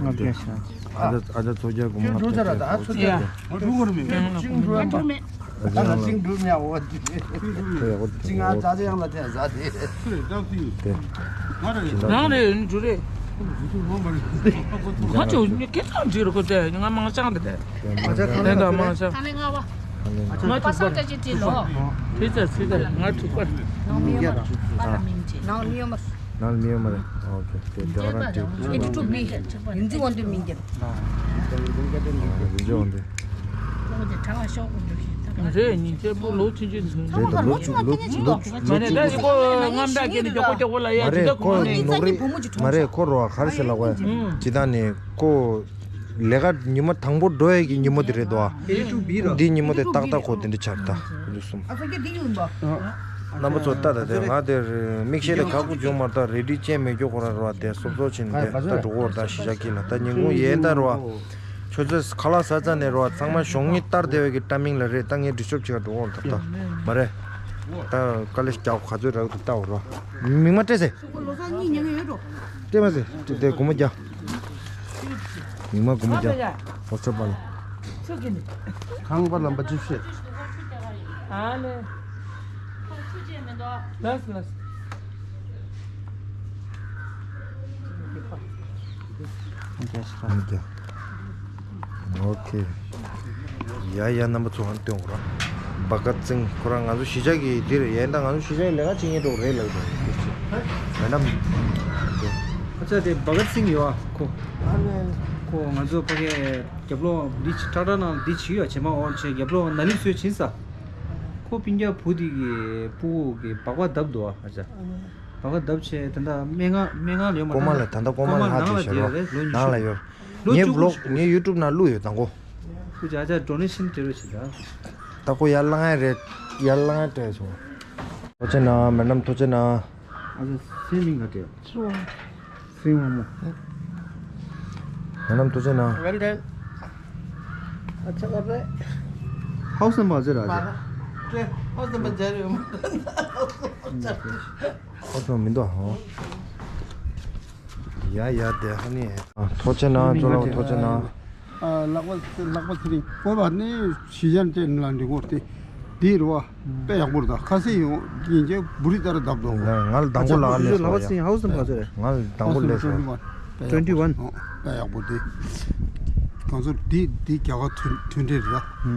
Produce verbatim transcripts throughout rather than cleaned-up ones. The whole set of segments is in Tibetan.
ང་སྐད་ཆ། ཨ་ད་ཨ་ད་ཚོ་རྒྱག་གོང་ལ་ཁྱོད་འགྲོ་ཚར་ར་ད་ཨ་ཚོ་རྒྱག་ཡ། ང་འགྲོ་དགོས་རེད་མེད། ཅིང་འགྲོ་ཡ་མ། ང་ཅིང་འགྲོ་མེད་འོ། ཅིང་ཨ་ཙག་ཙག་ཡང་ལ་ཐེ་ཟ་དེ། ཁྱོད་རེད་ད་ཚུ་ཡིན། དེ། ང་རེད། རང་རེད་འགྲོ་རེད། ང་ཚོ་སྐད་གྲགས་འདྲི་རོགས་དེ་ང་མང་ཤང་དེ་དེ། ང་ཚོ་གང་ལ་དེ་འདྲ་མང་ཤང་། ད་ལེ་ང་བ། ང་ཚོ་པ་སང་ཏྲ་ཅི་ཏི་ལོ། ཐུག་ཚར་ཐུག་ཚར་ང་ཚོ་པར། ནང་མི་ཡོད་མ་རེད། པར་མིང་ཅི། ནང་མི་ཡོད་མ་རེད། ནང་མི་ཡོད་མ་རེད། ཨོ་ཁེ་དེ་དེ་བ་རང་དྲིས། ཨེ་ཊི་ཊུ་བི། ཡིན་ཙི་འོན་ཏེ་མིང་རྒྱབ། ཡིན་ཙི་འོན་ཏེ། རེད་ཉིན་རྒྱབ་པོ་ལོ་ཆུང་ཆུང་ཚོ། རེད་ད་ལོ་ཆུང་ལོ་ཆུང་ལོ་ཆུང་། མ་རེད་ད་ཡི་གོ་རྔམ་དྲག་གི་ནི་མགྱོགས་པོ་མགྱོགས་པོ་ལ་ཡ་ཇི་ལྟར་གོ་ནི། མ་རེད་ཁོ་རོ་ཨ་ག་རེ་ཟེར་ལ་གོ་ཡ། ཇི་ལྟར་ནི་ཁོ། ལས་ཀ་ཉི་མ་དང་པོ་འགྲོ་ཡས་ཀྱི་ཉིན་མོ་དེ་རེད་དོ། འདི་ཉིན་མོ་དེ་ཏག་ཏག་གོ་དེ་འདྲ་ཆགས་ད་ལུས་སོང་། རྣམ་པ་ཚོ་ལྟ་ད་དེ་ང་དེར་དམིགས་བཤད་དེ་ཁག་པོ་བྱུང་མ་ད་རེ་ཌི་ཅན་མེད་རྒྱུ་ཁོ་ར་རོ་དེ་སོབ་སོབ་ཕྱིན་དེ་ད་འགྲོ་གོ་ད་གཞིས་ཆགས་ཀྱི་ལ་ད་ཉིན་གུང་ཡས་ད་རོ། ཆུ་ཚོད་ཁ་ལག་ཟ་ཙ་ནས་རོ་ཚང་མ་ཞོགས་ཉིན་ལྟར་བདེ་བའི་གི་ཊའི་མིང་ལ་རེད་ད་ངས་འགྲུལ་སྐྱོབ་བྱེད་ག་འགྲོ་གོ་ད་ད་མ་རེད། ད་དཀའ་ལས་རྒྱག་ག་ཚོད་རག་ཏུ་ལྟ་འོ་རོ། མིག་མ་སྤྲད་ཟེར། སྤྲད་མ་ཟེར་སྤྲད་དེ་སྒོ་མ་རྒྱག་མིག་མ་སྒོ་མ་རྒྱག་ཨོ་ཚོད་པ་ལ། ཁང་པ་ལམ་པ་ཅིག་བཤད། ཨ་ལེ། ལགས་ལགས། ཨོ་ཁེ། ཡ་ཡ། རྣམ་པ་ཚོ་ཧང་སྟོན་གོ་ར། བ་ག་ཚིང་ཁོ་རང་ང་ཚོ་གཞིས་ཆགས་ཀྱི་འདིར་ཡན་ད་ང་ཚོ་གཞིས་ཆགས་ཀྱི་ལས་ཀ་བྱེད་མཁན་འགྲོ་རེད་ལབ་འདུག་མེད་ན། ཁ་ཆ་དེ་བ་ག་ཚིང་ཡོད་ཨ་ཁོ། ཁོ་ང་ཚོ་ཕ་གི་རྒྱབ་ལོགས་འདི་ཁྲག་ཁྲག་ནང་འདི་བྱིས་ཡོད་བྱེ་མ་འོར་བྱས་རྒྱབ་ལོགས་ན་ལི་སོས་བྱིན་ས། ཁོ་སྤུན་ཀྱག་བུ་དེ་གི་སྤུ་གུ་གི་སྦག་སྦག་བརྡབ་འདུག་ཨ་ཁ་ཆ། བ་ག་བརྡབ་བྱས་ད་ལྟ་སྨན་ཁང་སྨན་ཁང་ལ་ཡོད་མ་ཀོ་མ་ལ་ད་ལྟ་ཀོ་མ་ལ་ནང་ལ་བསྡད་ཡོད་རེད་ལོ་ཉི་ཤུ། ནང་ལ་ཡོད། ལོ་ངའི་བི་ལོག་ངའི་ཡུ་ཊུབ་ནང་བླུགས་ཡོད་དང་གོ། ཁུ་ཅག་ཅག་ཌོ་ནེ་ཤན་སྤྲད་རོགས་བྱེད་ད། ད་ཁོ་ཡར་ལངས་ཡ་རེད། ཡར་ལངས་ཡ་སྤྲད་སོང་། ཐུགས་རྗེ་གནང་མེ་ཌམ་ཐུགས་རྗེ་གནང་། ཨ་ཙི་སེམས་མིང་ག་སྤྲད། སྲིང་བ་མོ། མེ་ཌམ་ཐུགས་རྗེ་གནང་། Well done. ཨ་ཅག་རེད། ཧའུ་སི་ནམ་བར་ཟེར་ར་ཅག་ཧའུ་སི་ནམ་བར་ཟེར་ར། ཨོ་ཚོ་མི་འདུག་ཧོ། ཡ་ཡ་དེ་ཧ་ནི། ཐོ་ཅེ་ན་ཅོ་ལོ་ཐོ་ཅེ་ན། ལག་པ་ལག་པ་ཚེ་རིང་བོད་པ་ནི་གཞིས་ཆགས་ཅན་ལ་འདི་གོ་སྟེ། འདི་རུ་བ་དཔེ་ཡག་པོ་རེད་ད། ཁ་སེ་ཡོང་ཡིན་གྱི་བུ་རི་ལྟར་བརྡབ་འདུག་ང་ལ་དང་པོ་ལག་ལས་སོ་ཡ། ཧའུ་སི་ནམ་བར་ཟེར་ར། ང་ལ་དང་པོ་ལས་སོ། Twenty one. དཔེ་ཡག་པོ་དེ། གང་ཚོ་འདི་འདི་རྒྱ་གར་མཐུན་མཐུན་འབྲེལ་རེད་ད།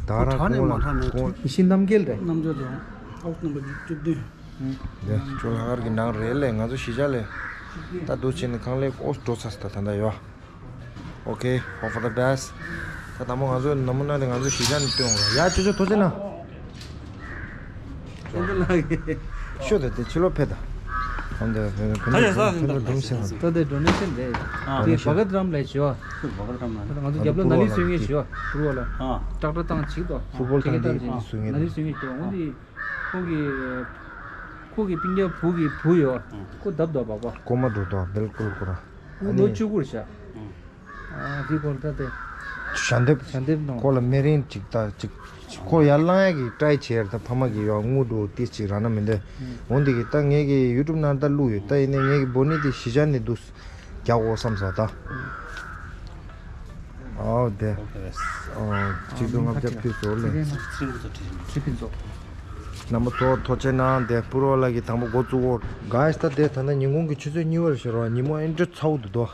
ད་ར་གོང་ལ་གོང་། ཤིང་རྣམ་རྒྱལ་རེད། རྣམ་རྒྱལ་རེད། ཨོག་ནམ་བར་བཅུ་བདུན། ཡ་ཅོ་ལགས་ཀྱི་ནང་རེད་ལས་ང་ཚོ་གཞིས་ཆགས་ལས། ད་འདུག་བྱས་ནས་ཁང་ལས་ཨོ་འགྲོ་ཚར་ད་ད་ད་ཡོ། Okay, hope for the best. ད་དང་པོ་ང་ཚོ་ནམ་མོ་ན་དེ་ང་ཚོ་གཞིས་ཆགས་ནས་སྟོན་འོང་ཡ་ཅོ་ཅོ་ཐུགས་རྗེ་གནང་། ཤོད་ད་དེ་ཕྱི་ལོགས་ཕེབས་ད། ད་དེ་ཕན་ཚུན་ཕན་ཚུན་ཕན་ཚུན་སྡུམ་ཤེས་ན། ད་དེ་ཌོ་ནེ་ཤན་རེད། དེ་བ་ག་ཏི་རམ་ལས་བྱོས། བ་ག་ཏི་རམ་ལ་ང་ཚོ་རྒྱབ་ལོགས་ན་ལི་བཟོ་མཁན་བྱོས། ཕུར་བ་ལ་ཨ་ཏག་ཏག་བཏང་ཅིག་ཏོ། ཕུར་བོལ་ཁྲིག་ཁྲིག་ཏག་ཏག་བཟོ་མཁན་ན་ལི་བཟོ་མཁན་བྱོས། འོ་འདི་ཁོ་གི་ཁོ་གི་སྤུན་ཀྱག་བུ་གི་བུ་ཡོད། ཁོ་བརྡབ་འདུག་བག་པ། ཀོ་མ་འགྲོ་དོ་བེལ་ཀུལ་ཀུ་ར། ཁོ་ལོ་བཅུ་དགུ་རེད་ཤག་ཨ་འདི་སྐོར་ད་དེ། ཞལ་འདེབས། ཞལ་འདེབས་གནང་། ཁོ་ལ་སྨན་རིན་ཅིག་ད་ཅིག་ཁོ་ཡར་ལངས་ཡག་གི་ཊ་རའི་བྱས་ད་ཕ་མ་གི་ཡོ་དངུལ་འགྲོ་ཏི་ཅིག་རག་ན་མི་འདོད། འོ་འདི་གི་ད་ངས་གི་ཡུ་ཊུབ་ནང་ད་བླུགས་ཡོད་ད་ཡིན་ནའི་ངས་གི་བོ་ནི་དེ་གཞིས་ཆགས་ནས་འདུག་རྒྱག་འོ་བསམ་ས་ད། ཨའོ་དེ། ཨོ་གཅིག་སྟོང་ལྔ་བརྒྱ་ཕུལ་སོང་ལེ། ཁྲི་ཕིན་ཚོགས། རྣམ་པ་ཚོ་ཐུགས་རྗེ་གནང་དེ་ཕུར་བ་ལགས་ཀྱི་དང་པོ་འགོ་བཙུགས་འོ། གཱས་ད་དེ་ད་ལྟ་ཉིན་གུང་གི་ཆུ་ཚོད་གཉིས་པར་ཤོར་བ་ཉིན་མོ་ཨེ་འདྲ་ཚ་བོ་འདུག་དོ།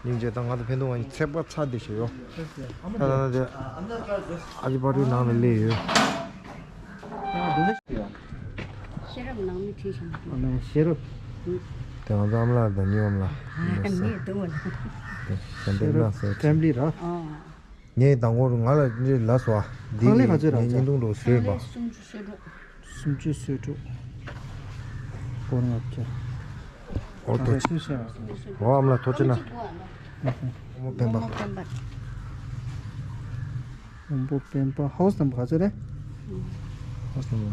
སྙིང་རྗེ་དང་ང་དང་ཕན་ཐོགས་ང་གཉིས་ཚེག་པ་ཚ་དེ་ཞེས་ཡོད། ད་ད་ད་ཨ་ལི་པ་རུའི་ནང་ལ་སླེབས་ཡོད། ཤེས་རབ་ནང་མི་ཁྲིད་བཞིན་འདུག་ཨ་ནི་ཤེས་རབ། དེ་ང་ཚོ་ཨ་མ་ལགས་དང་གཉིས་པ་ལ། ཨ་ནི་འདུག་བ་ལ། དེ་ཞལ་འདེབས་གནང་ཟེར། ཕེ་མི་ལི་ར། ཨ། ངས་དང་པོར་ང་ལ་འདི་ལ་སོ་ཨ། འདི་ཁང་ལས་ག་ཚོད་རག་ངས་བརྙན་ཐུང་འགྲོ་ཟོས་པ། ཁང་ལས་སུམ་ཅུ་སོ་དྲུག་སུམ་ཅུ་སོ་དྲུག་སྒོར་ལྔ་བརྒྱ། འོ་དོ་ཅི། འོ་ཨ་མ་ལགས་ཐུགས་རྗེ་གནང་། མོ་སྤེན་པ། མོ་སྤེན་པ། ཧའུ་སི་ནམ་བར་ག་ཚོད་རེད། ཧའུ་སི་ནམ་བར།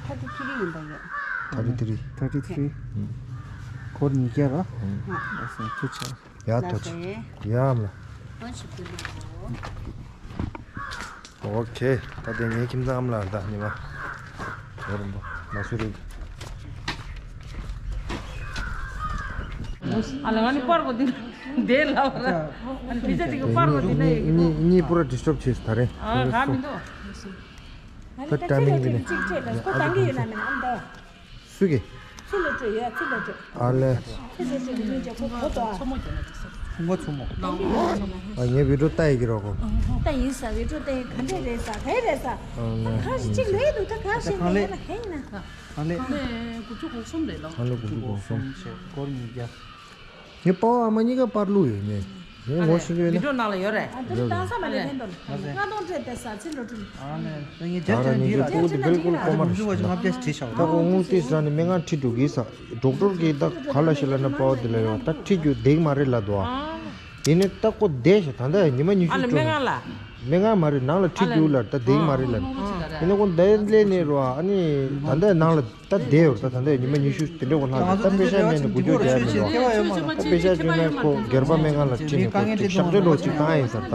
ཐར་ཊི་ཐི་རི་ཡིན་པ་ཡོད། ཐར་ཊི་ཐི་རི། ཐར་ཊི་ཐི་རི། སྒོར་ཉིས་བརྒྱ་ར། ཨ་སེ་ཐུགས་རྗེ་ཆེ། ཡ་ཐུགས་རྗེ་ཆེ། ཡ་ཨ་མ་ལགས། ཨོ་ཆི་ཀུ་ལོ། ཨོ་ཁེ། ད་དེ་ངའི་ཁྱིམ་ཚང་ཨ་མ་ལགས་ད་ཉི་མ། ཨོ་རིན་པོ་མ་སུ་རི། ཨ་ལ་ང་ནི་པར་གོ་འདི་འདི་ལ་བ་ར། ཨ་ནི་ཕི་ཚ་ཅིག་གི་པར་གོ་འདི་ན་ཡོད་ཀྱི་གཉིས་འདུག་གཉིས་པུ་ར་ཌི་སི་ཊརབ་བྱས་ད་རེ། ཨ་ར་མི་འདུག་ད་ཊའི་མིང་འདི་ནས་གཅིག་བྱས་ལ་སྐོར་བཏང་གི་ཡོད་ན་མིན་ཨ་མདོ། སུ་གི་ཚི་ལོ་སྤྲོད་ཡོད་ཚི་ལོ་སྤྲོད། ཨ་ལེ། ཚི་ལོ་སྤྲོད་ཀྱི་མིང་བརྗོད་ཁོ་གོ་ཏོ་ཨ། ཚོ་མོ་རྒྱ་ནག་ཚོ་མོ། ཨ་ངའི་བི་ཌིའོ་ལྟ་ཡི་གི་རོགས་གོ། ལྟ་ཡིན་ས་བི་ཌིའོ་ལྟ་ཡི་ག་འདྲས་རེད་ས་ག་རེ་རེད་ས། ཨ་ལེ། ག་རེ་གཅིག་ལོས་འདུག་ད་ག་རེ་བྱས་ནས་ཡིན་ན་ག་ཡིན་ན། ཨ་ལེ། ཨ་ལེ་དགུ་བཅུ་གོ་གསུམ་རེད་ལོ། ཨ་ལེ་དགུ་བཅུ་གོ་གསུམ། བྱས་སྒོར་ཉིས་བརྒྱ། ངའི་པ་ཕ་ཨ་མ་གཉིས་ཀ་པར་བླུགས་ཡོད་ངས། ངས་ངོ་ཤེས་ཀྱི་ཡོད་ན། བི་ཌིའོ་ནང་ལ་ཡོད་རེད། ཨ་འདིར་བཏང་ས་མ་རེད་ཕན་ཐོགས་ལྔ་སྟོང་སྤྲད་དེ་ས་ཚིག་འགྲོ་ཐུབ། ཨ་ནས་ད་ངས་ད་ར་ཉིན་ཅུ་ཏུ་ཏུ་བི་ལ་ཀུལ་ཀོ་མ་རེད། ད་ཁོ་དངུལ་ཏིས་ལ་ནི་སྨན་ཁང་ཁྲིད་འགྲོ་གི་ས། ཌོག་ཊར་གིས་ད་ག་ལ་ཤི་ལ་ན་པ་བ་དེ་ལ་ཡོད་ད་ཁྲིད་རྒྱུ་བསྡད་ཀྱི་མ་རེད་ལབ་འདུག་ཨ། ཡིན་ནའི་ད་ཁོ་བསྡད་ཤག་ད་ལྟ་ཉི་མ་ཉི་ཤུ་ཨ་ལ་སྨན་ཁང་ལ། སྨན་ཁང་མ་རེད་ནང་ལ་ཁྲིད་རྒྱུ་ལ་ད་བསྡད་ཀྱི་མ་རེད་ལབ། ཡིན་ནའི་ཁོ་བསྡད་ལས་ནས་རོ་ཨ་ནི་ད་ལྟ་ནང་ལ། ད་བསྡད་ཡོད་ད་ད་ལྟ་ཉི་མ་ཉི་ཤུ་དེ་འདྲ་གོ་ལྷག་ད་པེ་ཤ་མེད་ནས་འགུལ་སྐྱོད་བྱས་མི་འདུག་ད་པེ་ཤ་བྱུང་ན་ཁོ་སྒེར་པ་སྨན་ཁང་ལ་ཁྲིད་ནས་ཁོ་ཅིག་གཤག་བཅོས་འདྲ་བོ་ཅིག་བཏང་ཡིན་ཟེར་ད་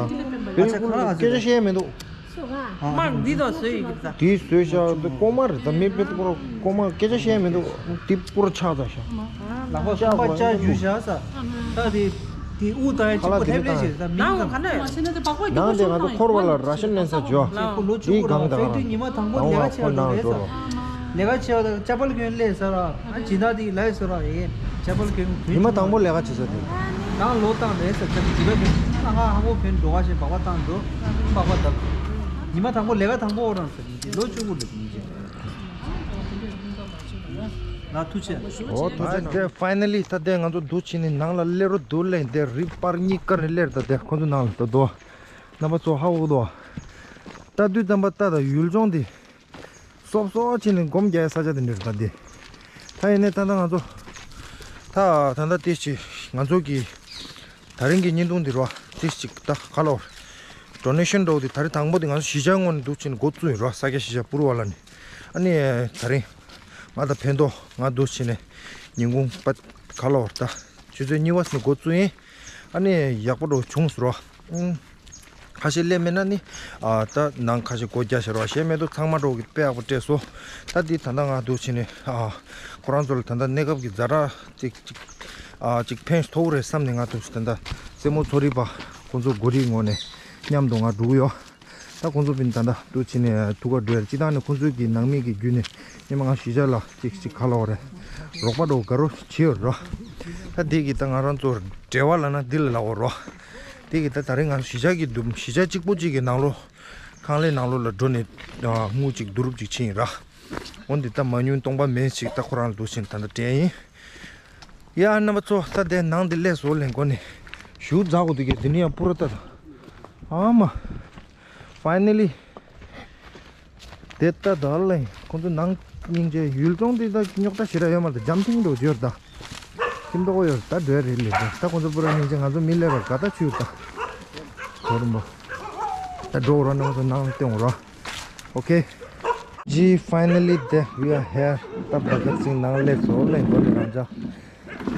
བེལ་ཀུལ་སྐད་ཆ་བཤད་མི་འདུག་མར་འདི་དང་བཟོས་ཡོད་ཀྱི་ད། དེའི་བཟོས་བཞག་ད་ཀོ་མ་རེད་ད་མི་དཔེ་ད་པུ་ར་ཀོ་མ་སྐད་ཆ་བཤད་མི་འདུག་དེ་པུ་ར་ཆག་ཚར་ཤག་ལག་པ་ཀོ་མ་ལྕགས་རྒྱུ་བཞག་ས་ད་དེ། དེ་དབུ་དང་ཡ་གཅིག་པོ་ཐེབས་ལེ་ཞེས་ད་མིང་ནང་གང་ག་ནས། ནང་དེ་ང་ཚོ་འཁོར་བ་ལ་ར་ཤན་ལེན་ས་འཇོག་ལོ་ཆུང་དེའི་གུ་ར་སྒང་དེ་ཕེག་ཊི་རི་ཉི་མ་དང་པོ་ལས་ཀ་བྱས་པ་དང་རེད་ཟེར། ལས་ཀ་བྱས་པ་དང་ཅ་པལ་གྱོན་ལེ་ཟེར་ར། ཨ་ཇི་ད་དེ་ལས་ཟེར་ར་ཡེ་ཅ་པལ་གྱོན་དུས། ཉི་མ་དང་པོ་ལས་ཀ་བྱེད་ས་དེ། ནང་ལོ་བཏང་རེད་ཟེར་ཅ་པལ་ཇི་ད་གྱོན་ང་ཧ་གོ་གྱོན་འགྲོ་ག་ཞེས་སྦག་སྦག་བཏང་འགྲོ། སྦག་སྦག་བཏང་། ཉི་མ་དང་པོ་ལས་ཀ་དང་པོ་འོ་རང་ཟེར་ལོ་ཆུང་གུ་རེད་མི་ཅེ། ལ་ཐུགས་རྗེ་ཆེ། ཨོ་ཐུགས་རྗེ་ཆེ། དེ་ཕའི་ནལ་ལི་ད་དེ་ང་ཚོ་འདུག་བྱས་ནས་ནང་ལ་སླེབས་རོགས་འདུག་ལེ། དེ་རི་པར་གཉིས་ཀ་ནས་སླེབས། ད་དེ་ཁོ་ཚོ་ནང་ལ་ད་དོ་རྣམ་པ་ཚོ་ཧ་གོ་གི་འདུག་ད་དུས་ཙམ་པ་ད་ད་ཡུལ་ལྗོངས་དེ་སོབ་སོབ་བྱས་ནས་སྒོམ་རྒྱག་ཡ་ས་ཆ་དེ་འདྲ་རེད། ད་དེ་ད་ཡིན་ནའི་ད་ད་ང་ཚོ་ད་ད་ད་དེ་ཅི་ང་ཚོ་གི་ད་རིང་གི་བརྙན་ཐུང་འདི་རོ། ཏིག་ཅིག་ད་ག་ལོར་ཌོ་ནེ་ཤན་འགྲོ་འདི་ད་རིང་དང་པོ་འདི་ང་ཚོ་གཞིས་ཆགས་ངོས་ནས་འདུག་བྱས་ནས་འགོ་བཙུགས་ཡིན་རོ། ས་སྐྱ་གཞིས་ཆགས་པུར་བ་ལ་ནས། ཨ་ནི་ད་རིང་ང་དང་ཕན་ཐོགས་ང་འདུག་བྱས་ནས་ཉིན་གུང་པ་ག་ལོར་ད་ཆུ་ཚོད་གཉིས་པ་ནས་འགོ་བཙུགས་ཡིན། ཨ་ནི་ཡག་པོ་འགྲོ་བྱུང་ཟེར་རོ། ཨུམ། ཁ་ཤས་སླེབས་མེད་ན་ནི། ཨ་ད་ནང་ཁ་ཤས་སྒོ་རྒྱག་ཤར་བ་ཞེས་མེད་དོ། ཚང་མ་འགྲོ་གི་དཔེ་ཡག་པོ་སྤྲད་སོ། ད་འདི་ད་ལྟ་ང་འདུག་བྱས་ནས་ཨ་ཁོ་རང་ཚོ་ལ་ད་ལྟ་གནས་སྐབས་ཀྱི་ཛ་དྲག་ཅིག་ཅིག་ཨ་ཅིག་ཕན་ཐོགས་རེད་བསམ་ནས་ང་འདུག་ད་ལྟ་རྩེད་མོ་ཚོ་རིག་པ་ཁོང་ཚོ་གོ་སྒྲིག་ངོས་ནས་མཉམ་དུ་ང་འགྲོ་གི་ཡོད། ད་ཁོང་ཚོ་པིན་ད་ལྟ་འདུག་བྱས་ནས་ཐུག་ག་འགྲོ་ཡ་སྤྱི་བཏང་ནས་ཁོང་ཚོའི་གི་ནང་མི་གི་བརྒྱུད་ནས་ཉི་མ་ང་གཞིས་ཆགས་ལ་ཅིག་ཅིག་ག་ལབ་དགོས་རེད། རོགས་པ་འགྲོ་དགའ་རོགས་བྱེད་ཡོད་རོ། ད་འདི་གི་ད་ང་རང་ཚོ་འབྲེལ་བ་ལབ་ན་འདི་ལ་ལབ་དགོས་རོ། དེ་གི་ད་ད་རིང་ང་གཞིས་ཆགས་ཀྱི་འདུག་གཞིས་ཆགས་གཅིག་པོ་གཅིག་གི་ནང་ལོགས་ཁང་ལས་ནང་ལོགས་ལ་འགྲོ་ནས་དངུལ་གཅིག་བསྡུ་རུབ་གཅིག་ཕྱིན་ཡིན་ར། འོན་ཏེ་ད་མ་ཉུང་སྟོང་པ་མེད་ཅིག་ད་ཁོ་རང་ལ་འདུག་བྱས་ནས་ད་ལྟ་དྲན་ཡིན། ཡ་རྣམ་པ་ཚོ་ད་དེ་ནང་དེ་ལས་བཟོ་ལེན་གོ་ནས་ཞུ་རྫ་གོ་དུ་གི་དེ་ནི་ཡང་པུ་ར་ད་ད་ཨ་མ་ཕའི་ནལ་ལི། དེ་ལྟ་ད་ལེ་ཁོང་ཚོ་ནང་སྙིང་རྗེ། ཡུལ་ལྗོངས་འདི་ད་རྙོག་དྲ་ཞེ་དྲག་ཡོད་མ་རེད། འཇམ་ཐིང་འགྲོ་རྒྱུར་ད་ཁྱིམ་ཐོག་ཡོད་ད་འགྲོ་རེད་ལེ། ད་ཁོང་ཚོ་པུ་ར་སྙིང་རྗེ། ང་ཚོ་མི་སླེབས་པར་དགའ་ད་ཆུ་ད་གོ་རུམ་པ་ད་འགྲོ་རོགས་གནང་། ང་ཚོ་ནང་ལ་སྟོན་རོགས། Okay. Ji, finally there we are here. ད་བ་ག་ཚིག་ནང་སླེབས་སོ་ལེ། མགོ་ནས་རང་ཅག་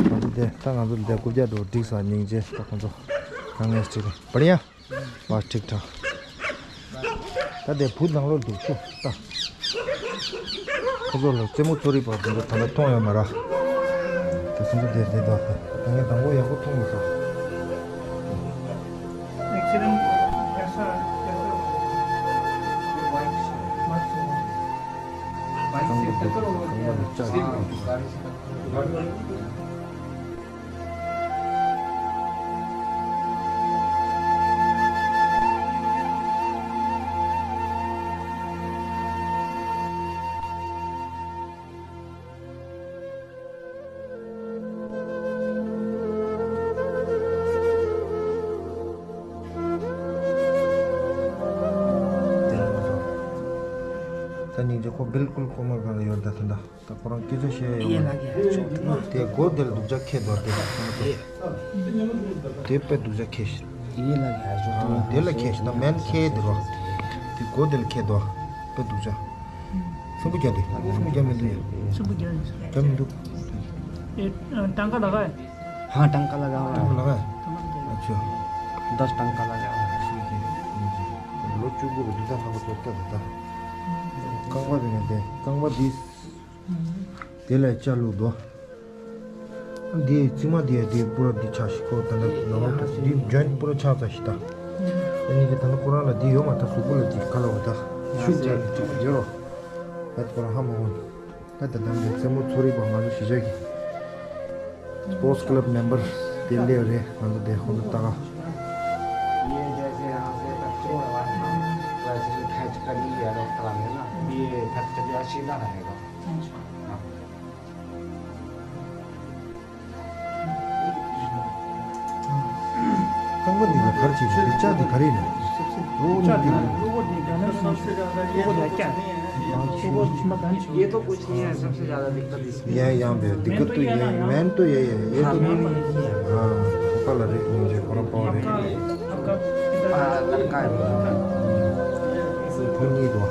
ང་ཚོ་དེ་ད་ང་ཚོ་དེ་རྐུབ་བཀྱག་འགྲོ་འགྲིག་ས་སྙིང་རྗེ། ད་ཁོང་ཚོ་གང་ངེས་ཅིག་བར་ཡ། ལགས་ཁྲིག་ཁྲག་ད་དེ་བུ་ནང་ལོགས་འདུག་ཤོག་ད། ཁོ་ཚོ་ལ་རྩེད་མོ་ཚོ་རིག་པ་འདི་ཚོ་ད་ལྟ་མཐོང་ཡོད་མ་རེད། དེ་ཚོ་དེ་དེ་དག་ད་ངས་དང་པོ་ཡག་པོ་མཐོང་མི་སོང་། एक्सीडेंट कैसा कैसा? बाइक से। बाइक से टक्कर हो गया। गाड़ी से टक्कर। ད་སྙིང་རྗེ། ཁོ་བིལ་ཀུལ་ཁོ་མོ་གང་ལ་ཡོད་ད་ད་ད། ད་ཁོ་རང་སྐད་ཆ་བཤད་ཡོང་། དེ་སྒོ་དེ་ལ་སྡུག་ཅག་ཁེལ་འདུག་དེ་དེ་དཔེ་སྡུག་ཅག་ཁེལ་ཤི། དེ་ལ་ཁེལ་ཤི་ད་མེན་ཁེལ་དེ་རོ། དེ་སྒོ་དེ་ལ་ཁེལ་འདུག་དཔེ་སྡུག་ཅག་སུམ་བུ་རྒྱག་དེ་སུམ་བུ་རྒྱག་མི་འདུག་སུམ་བུ་རྒྱག་རྒྱག་མི་འདུག་ཨེ་ཊང་ཀ་ལ་ག་ཧང་ཊང་ཀ་ལ་ག་ཊང་ཀ་ལ་ག་ཨ་ཆོ། ད་ཊང་ཀ་ལ་ག་ལོ་བཅུ་དགུ་རུ་འདི་ད་ཧ་གོ་ཚོད་ལྟ་དེ་ད། རྐང་པ་དེ་ནས་དེ་རྐང་པ་འདི། དེ་ལ་ལྕགས་བླུགས་འདུག་འདི་རྩིབ་མ་འདི་ཡ་འདི་པུ་ར་འདི་ཆག་ཤི་ཁོ་ད་ནི་ནང་ལོགས་འདི་འཇོན་པུ་ར་ཆག་ཚ་ཤི་ད། ཨ་ནི་འདི་ད་ནི་ཁོ་རང་ལ་འདི་ཡོད་མ་ད་གཟུགས་པོ་ལ་འདི་ག་ལ་བ་ད་ཤུགས་ཅན་འདི་ཡོད་རོ། ད་ཁོ་རང་ཧ་མ་འོང་། ད་ད་ད་འདི་རྩེད་མོ་ཚོ་རིག་པ་ང་ཚོ་གཞིས་ཆགས་ཀྱི་སྤོར་ཊི་ཀ་ལབ་མེམ་བར་དེ་སླེབས་རེད། ང་ཚོ་དེ་ཁོང་ཚོ་ལྟ་ག་རྐང་པ་འདི་ལ་ག་རེ་བྱེད་དགོས། འདི་ལྕགས་འདི་ག་རེ་ཡིན་ནམ། གློ་བོ་འདི་གློ་བོ་འདི་ག་ནས་སོང་། གློ་བོ་འདི་ལ་སྐྱ། ये तो कुछ नहीं है, सबसे ज्यादा दिक्कत इसमें। ये यहाँ पे दिक्कत तो ये है, मेन तो यही है, ये तो नहीं। हाँ, ऊपर लग रही है, मुझे थोड़ा पावर है। आपका, आपका लड़का है। फोन नहीं दो।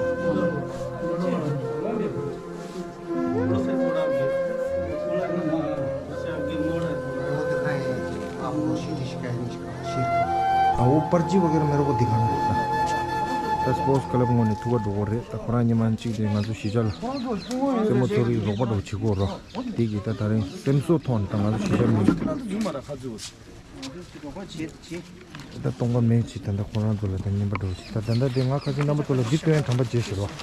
वो दिखाए, आपको सीटी स्कैन। हाँ, वो पर्ची वगैरह मेरे को दिखाना था। ད་སྤོར་ཊི་ཀ་ལབ་ངོས་ནས་ཐུག་པ་འགྲོ་གི་རེད། ད་ཁོ་རང་ཉི་མ་གཅིག་དེ་ང་ཚོ་གཞིས་ཆགས་ལ་རྩེད་མོ་ཚོ་རིག་རོགས་པ་འགྲོ་བྱེད་དགོས་རོགས། དེ་གི་ད་ད་རིང་སེམས་གསོ་ཐོག་ནས་ད་ང་ཚོ་གཞིས་ཆགས་མི། ད་སྟོང་པ་མེད་ཅིག་ད་ལྟ་ཁོ་རང་ཚོ་ལ་ད་རྔན་པ་འགྲོ་ཅིག་ད་ད་ལྟ་དེ་ང་ཁ་སང་རྣམ་པ་ཚོ་ལ་འདི་སྟོན་དམ་པ་བརྗེད་ཤེས་རོགས།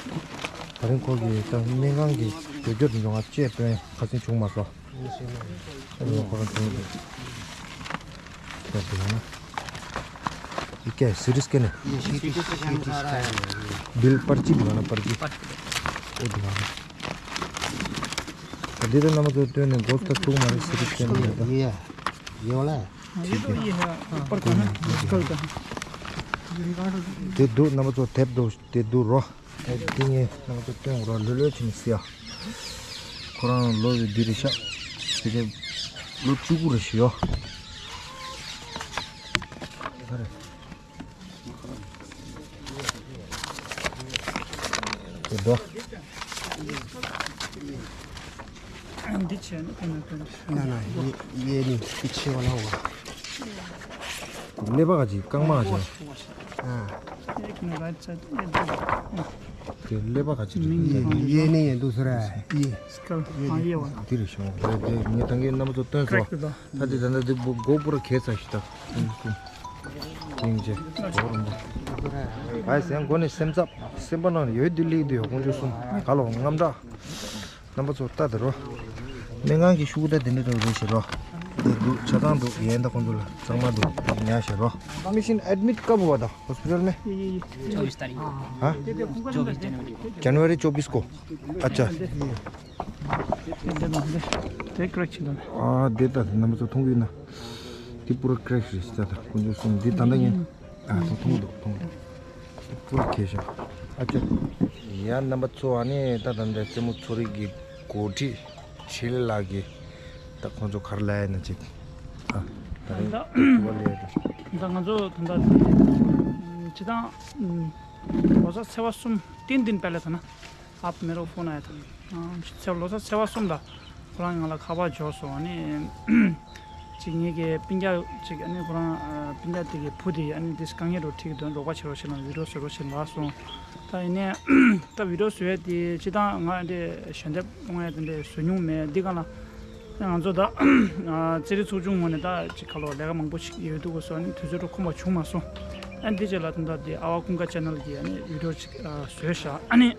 ད་རིང་ཁོ་གི་ད་སྨན་ཁང་གི་ཇོ་ཇོ་དེ་ཚོ་ང་བཅས་སྟོན་ཁ་སང་བྱུང་མ་སོང་། ཨ་ནི་ཁོ་རང་ཚོ་ད་དེ་ཡང་ན་ཡི་གེ་སི་རིས་ཀེ་ནི་བིལ་པར་ཅི་འདུག་ན་པར་ཅི་ཨེ་འདུག་ན། ད་འདི་ད་རྣམ་པ་ཚོ་སྟོན་ནས་འགོ་ད་ཐུག་མ་རེད་སི་རིས་ཀེ་ནི་ད། ཡོད་ལ། དེ་འདུག་རྣམ་པ་ཚོ་དེབ་འདུག་དེ་འདུག་རོ། དེ་འདི་ངས་རྣམ་པ་ཚོ་སྟོན་རོ་ལོས་ལོས་བྱས་ནས་ཟེར་ཡ། ཁོ་རང་ལོ་ཡི་འདི་རེད་ཤག་དེ་ག་ལོ་བཅུ་དགུ་རེད་ཤག་ཡོ། དེ་འདུག་འདི་བྱས་ན་ཁོ་ན་ཁོ་ན། ན་ན་ཡེ་ཡེ་ནི་ཁི་ཆེ་བ་ལ་བ། ཀླད་པ་ག་ཅིག་རྐང་མ་ག་ཅིག་ཨ། ཡེ་ནི་རའིཊ་སའིཌ་ཡེ་འདུག་དེ་ཀླད་པ་ག་ཅིག་རེད། ཡེ་ནི་ཡེ་འདུག་ཟེར་ཡེ། སྐལ་ཨ་ཡེ་བ། འདི་རེད་ཤོང་རེད་དེ་ངས་ད་གིན་རྣམ་པ་ཚོ་སྟོན་སོང་། ད་དེ་ད་ལྟ་འདི་སྒོ་སྒོ་པུ་ར་གས་ཚ་ཞིག་ད། སྙིང་རྗེ། གོ་རུ་འདུག་ཨའི་སེམས་སྒོ་ནས་སེམས་འཚབ་སེམས་པ་ནང་ཡོད་དུས་ལེགས་དུས་ཡོད་དགོངས་རྒྱུ་གསུམ་ག་ལོ་རྔམ་དྲག་རྣམ་པ་ཚོ་ལྟ་དེ་རོ། སྨན་ཁང་གི་ཤུགས་ད་དེ་འདྲ་འདྲ་རེད་ཞེས་རོ། འདི་འདུག་ཆ་ཚང་འདུག་ཡན་ད་ཁོང་ཚོ་ལ་གཙང་མ་འདུག་ཉག་ཞེས་རོ། पेशेंट एडमिट कब हुआ था हॉस्पिटल में? चौबीस तारीख। हाँ? चौबीस जनवरी को। जनवरी चौबीस को। अच्छा। དེ་ཀྲེག་ཆེ་ལ། ཨ་དེ་ད་རྣམ་པ་ཚོ་མཐོང་གི་ཡིན་ན། དེ་པུ་ར་ཀྲེག་རེད་ད་ད་ཁོང་ཚོ་གསུམ་འདི་ད་ལྟ་ངས་ཨ་ད་མཐོང་འདུག་མཐོང་འདུག་པུ་ར་ཁེ་ཤ་ཨ་ཅོ། ཡ་རྣམ་པ་ཚོ་ཨ་ནི་ད་ད་འདྲ་རྩེད་མོ་ཚོ་རིག་གི་འགོ་ཁྲིད་ཆེ་ལེ་ལགས་ཀྱིས་ད་ཁོང་ཚོ་གར་ལ་ཡ་ན་ཅིག་ཨ་ད་རིང་ད་ཚོ་བ་ལས་ད། ད་ང་ཚོ་ད་ད་ཅི་དང་ལོ་གསར་ཚེས་པ་གསུམ་ཏིན་ཏིན་པ་ལེ་ད་ན། आप मेरे को फोन आया था। हाँ, छः- ལོ་གསར་ཚེས་པ་གསུམ་ལ་ཁོ་རང་ང་ལ་ཁ་པར་འབྱོར་སོང་། ཨ་ནི་ཅིག་ངེད་ཀྱི་སྤུན་ཀྱག་ཅིག་ཨ་ནི་ཁོ་རང་ཨ་སྤུན་ཀྱག་དེ་གི་བུ་དེ་ཨ་ནི་དེ་དཀའ་ངལ་རུ་འཕྲད་ཀྱི་འདུག་རོགས་པ་བྱེད་རོགས་བྱེད་ལ་བི་ཌིའོ་བཟོ་རོགས་བྱེད་ལབ་སོང་། ད་ཡིན་ནའི་ད་བི་ཌིའོ་བཟོ་ཡས་དེ་སྤྱིར་བཏང་ང་འདྲ་ཞལ་འདེབས་གཏོང་ཡས་དེ་འདྲ་བཟོ་མྱོང་མེད། འདི་ག་ལ་ང་ཚོ་ད་ཨ་རྩེད་རིགས་ཚོགས་ཆུང་ངོས་ནས་ད་ཅིག་ཁ་ལོ་ལས་ཀ་མང་པོ་ཞིག་ཡོད་འདུག་གོ་སོང་། ཨ་ནི་དུས་ཚོད་རུ་ཁོམ་པ་བྱུང་མ་སོང་། ཨ་ནི་འདི་རྗེས་ལ་ད་ད་དེ་ཨ་བ་ཀུན་དགའ་ཅེ་ནལ་གྱི་ཨ་ནི་བི་ཌིའོ་ཅིག་ཨ་བཟོས་ཤག་ཨ་ནི།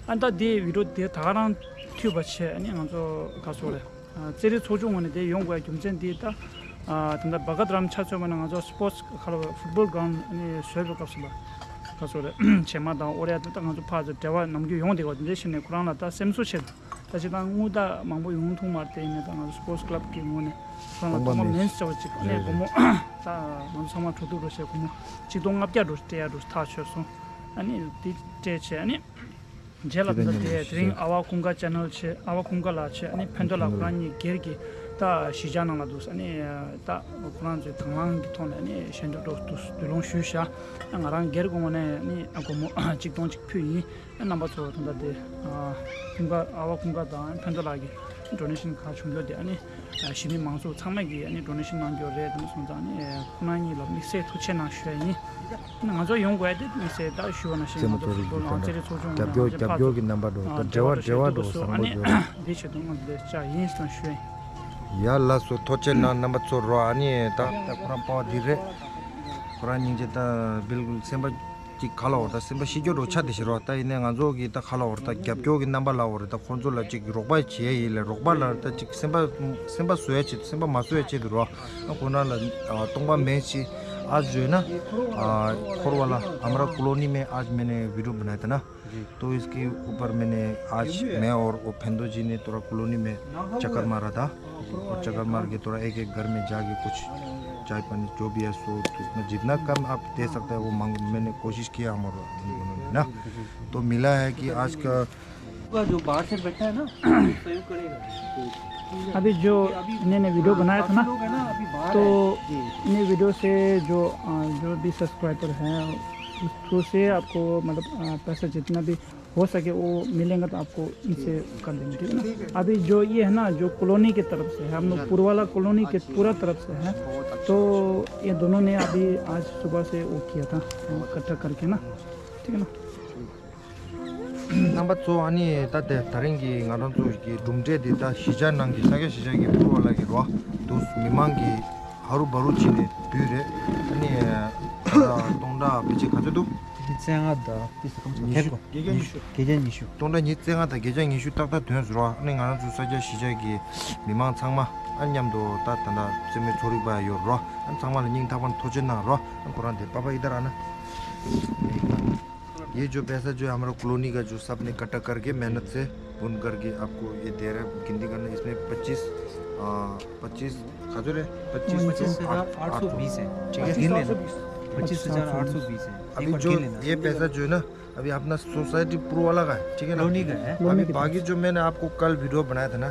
ཨ་ད་དེ་བི་ཌིའོ་དེ་ད་ག་རང་མཐུད་པ་བྱས། ཨ་ནི་ང་ཚོ་ག་སོ་རེད། ཨ་རྩེད་རིགས་ཚོགས་ཆུང་ངོས་ནས་དེ་ཡོང་དགོས་རྒྱུ་མཚན་དེ་ད་ཨ་ད་ད་བ་ག་ཏི་རམ་ཆ་མཚོན་པ་ན་ང་ཚོ་སི་པོར་ཊི་ཁ་ལོ་ཕུཊ་བོལ་གྲོན་ཨ་ནི་བཟོས་པའི་སྐབས་སུ་ལ་ག་སོ་རེད། བྱེ་མ་དང་ཨོ་རེ་ད་ད་ང་ཚོ་ཕར་ཚུར་འབྲེལ་བ་ནམ་རྒྱུན་ཡོང་བསྡད་ཡོད། དེ་འདྲ་བྱས་ནས་ཁོ་རང་ལ་ད་སེམས་གསོ་བྱེད། ད་ཅི་ད་དངུལ་ད་མང་པོ་ཡོང་ཐུབ་མ་རེད། དེ་ཡིན་ནའི་ད་ང་ཚོ་སི་པོར་ཊི་ཀླབ་ཀྱི་ངོས་ནས་ཁོ་རང་ལ་སྟོང་པ་མེད་ཟེར་བ་ཅིག་ཨ་ནི་སྒོར་མོ་ད་ང་ཚོ་ཚང་མ་གྲོས་བསྡུར་འགྲོ་བྱས་སྒོར་མོ་ཆིག་སྟོང་ལྔ་བརྒྱ་འགྲོ་སྤྲད་ཡ་འགྲོ་ཐག་ཆོད་སོང་། ཨ་ནི་དེ་སྤྲད་བྱས་ཨ་ནི་རྗེས་ལ་ད་དེ་དེ་རིང་ཨ་བ་ཀུན་དགའ་ཅེ་ནལ་བྱས། ཨ་བ་ཀུན་དགའ་ལགས་བྱས། ཨ་ནི་ཕན་ཐོགས་ལགས་ཁོ་རང་གཉིས་སྒེར་གྱི་ད་གཞིས་ཆགས་ནང་ལ་འདུག་ཨ་ནི་ད་ཁོ་རང་ཚོའི་དང་བླངས་ཀྱི་ཐོག་ནས་ཨ་ནི་ཞལ་འདེབས་འགྲོ་འདུག་བསྡུ་སློང་ཞུས་བཞག་ང་རང་སྒེར་གྱི་ངོས་ནས་ཨ་ནི་སྒོར་མོ་ཆིག་སྟོང་གཅིག་ཕུལ་ཡིན། རྣམ་པ་ཚོ་ད་ལྟ་དེ་ཨ་ཀུན་དགའ་ཨ་བ་ཀུན་དགའ་དང་ཕན་ཐོགས་ལགས་ཀྱི་ཌོ་ནེ་ཤན་ག་བྱུང་རྒྱུ་དེ་ཨ་ནི་གཞིས་མི་མང་ཚོགས་ཚང་མ་གིས་ཨ་ནི་ཌོ་ནེ་ཤན་གནང་རྒྱུ་རེད། དེ་ནས་སོང་ཙང་ཨ་ནི་ཁོ་རང་གཉིས་ལ་དམིགས་བསལ་ཐུགས་རྗེ་གནང་ཞུ་ཡ་ཡིན། ང་ཚོ་ཡོང་དགོས་ཡ་དེ་དམིགས་བསལ་ད་ཞུ་བ་ནང་བཞིན་ང་ཚོ་ཕུཊ་བོལ་ཨ་རྩེད་རིགས་ཚོགས་ཆུང་ངོས་ནས་ང་ཚོ་ཕར་ཚུར་ཨ་ནི་འབྲེལ་བ་འབྲེལ་བ་འགྲོ་བསམ་བློ་ཡོད་རེད། དེ་ཆེད་དུ་ང་ཚོ་དེ་བཅར་ཡིན་ཟེར་ཞུ་ཡ་ཡིན། ཡ་ལགས་སོ། ཐུགས་རྗེ་གནང་རྣམ་པ་ཚོ་རོ། ཨ་ནི་ད་ད་ཁོ་རང་པ་བ་འདི་རེད། ཁོ་རང་སྙིང་རྗེ། ད་བིལ་ཀུལ་སེམས་པ་ཅིག་ག་ལ་བོར་ད་སེམས་པ་ཤི་སྐྱོ་འགྲོ་ཆ་དེ་ཞིག་རོ། ད་ཡིན་ནའི་ང་ཚོ་གི་ད་ག་ལ་བོར་ད་རྒྱབ་སྐྱོར་གི་རྣམ་པ་ལ་བོར་ད་ཁོང་ཚོ་ལ་ཅིག་རོགས་པ་བྱེད་ཡ་ཡིན་ལ། རོགས་པ་ལ་ད་ཅིག་སེམས་པ་སེམས་པ་བཟོ་ཡ་ཆེད་སེམས་པ་མ་བཟོ་ཡ་ཆེད་དུ་རོ། ཨ་ཁོ་ན་ལ་ཨ་སྟོང་པ་མེད་ཅི། आज जो है ना, आ, खोरवाला हमारा कॉलोनी में आज मैंने वीडियो बनाया था ना, तो इसके ऊपर मैंने आज मैं और वो फेंदो जी ने थोड़ा कॉलोनी में चक्कर मारा था। और चक्कर मार के थोड़ा एक एक घर में जाके कुछ चाय पानी जो भी है सो उसमें जितना कम आप दे सकते हैं वो मांग, मैंने कोशिश किया हम और उन दोनों ने ना। तो मिला है कि आज का जो बाहर से बैठा है ना, सहयोग करेगा। अभी जो इन्होंने वीडियो बनाया था ना, तो इन्हीं वीडियो से जो अ, जो भी सब्सक्राइबर हैं उसको से आपको मतलब अ, पैसा जितना भी हो सके वो मिलेंगे तो आपको इनसे कर देंगे, ठीक है ना? अभी जो ये है ना, जो कॉलोनी की तरफ से है, हम लोग पुरवाला कॉलोनी के पूरा तरफ से है। तो ये दोनों ने अभी आज सुबह से वो किया था, इकट्ठा करके ना, ठीक है ना? རྣམ་པ་ཚོ། ཨ་ནི་ད་ལྟ་དེ་ད་རིང་གི་ང་རང་ཚོ་གི་གྲུབ་འབྲས་འདི་ད་གཞིས་ཆགས་ནང་གི་ས་སྐྱ་གཞིས་ཆགས་ཀྱི་ཕུར་བ་ལ་གི་རོ་འདུག་མི་མང་གི་ བ་རུ་བ་རུ་ཕྱིན་ནས་བུད་རེད། ཨ་ནི་ད་སྟོང་ཕྲག་ཕལ་ཆེར་ག་ཚོད་འདུག་ཉི་ཤུ་རྩ་ལྔ་དང་ཏི་སི་ཀམ་སོང་ཉི་ཤུ། བརྒྱད་ཀྱང་ཉི་ཤུ། བརྒྱད་ཀྱང་ཉི་ཤུ། སྟོང་ཕྲག་ཉི་ཤུ་རྩ་ལྔ་དང་བརྒྱད་ཀྱང་ཉི་ཤུ་ཏག་ཏག་ཐོན་སོང་རོ། ཨ་ནི་ང་རང་ཚོ་ས་སྐྱ་གཞིས་ཆགས་ཀྱི་མི་མང་ཚང་མ་ཨ་མཉམ་དུ་ད་ད་ད་རྩེད་མོའི་ཚོགས་རིག་པ་ཡོད་རོ། ཨ་ཚང་མ་ལ་སྙིང་ཐག་པ་ནས་ཐུགས་རྗེ་གནང་རོ། ཨ་ཁོ་རང་དེ་པ་པ་ཡི་ད་ར་ན། ये जो पैसा जो है हमारा कॉलोनी का जो सबने इकट्ठा करके मेहनत से बन करके आपको ये दे रहा है। गिनती करना इसमें पच्चीस, आ, पच्चीस, खजूर है, पच्चीस पच्चीस हजार आठ सौ बीस है। ठीक है, गिन लेना। पच्चीस हजार आठ सौ बीस है। अभी जो ये पैसा जो है ना, अभी अपना सोसाइटी प्रो वाला का है, ठीक है ना? कॉलोनी का है। अभी बाकी जो मैंने आपको कल वीडियो बनाया था ना,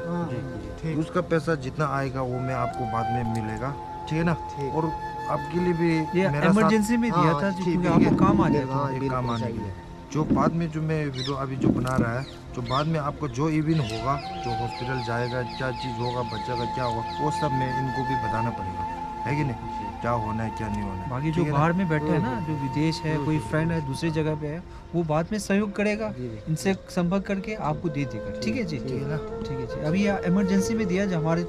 उसका पैसा जितना आएगा वो मैं आपको बाद में मिलेगा, ठीक है ना? और आपके लिए भी ये मेरा साथ इमरजेंसी में दिया था जी, क्योंकि आपको काम आ जाएगा। ये काम आने के लिए। जो बाद में जो मैं वीडियो अभी जो बना रहा है, जो बाद में आपको जो इवेंट होगा, जो हॉस्पिटल जाएगा, क्या चीज़ होगा, बच्चा का क्या होगा, वो सब मैं इनको भी बताना पड़ेगा, है कि नहीं? क्या होना है, क्या नहीं होना है, बाकी जो बाहर में बैठे हैं ना, जो विदेश है, कोई फ्रेंड है, दूसरी जगह पे है, वो बाद में सहयोग करेगा। इनसे संपर्क करके आपको दे देगा। ठीक है जी? ठीक है ना? ठीक है जी। अभी ये इमरजेंसी में दिया जो हमारे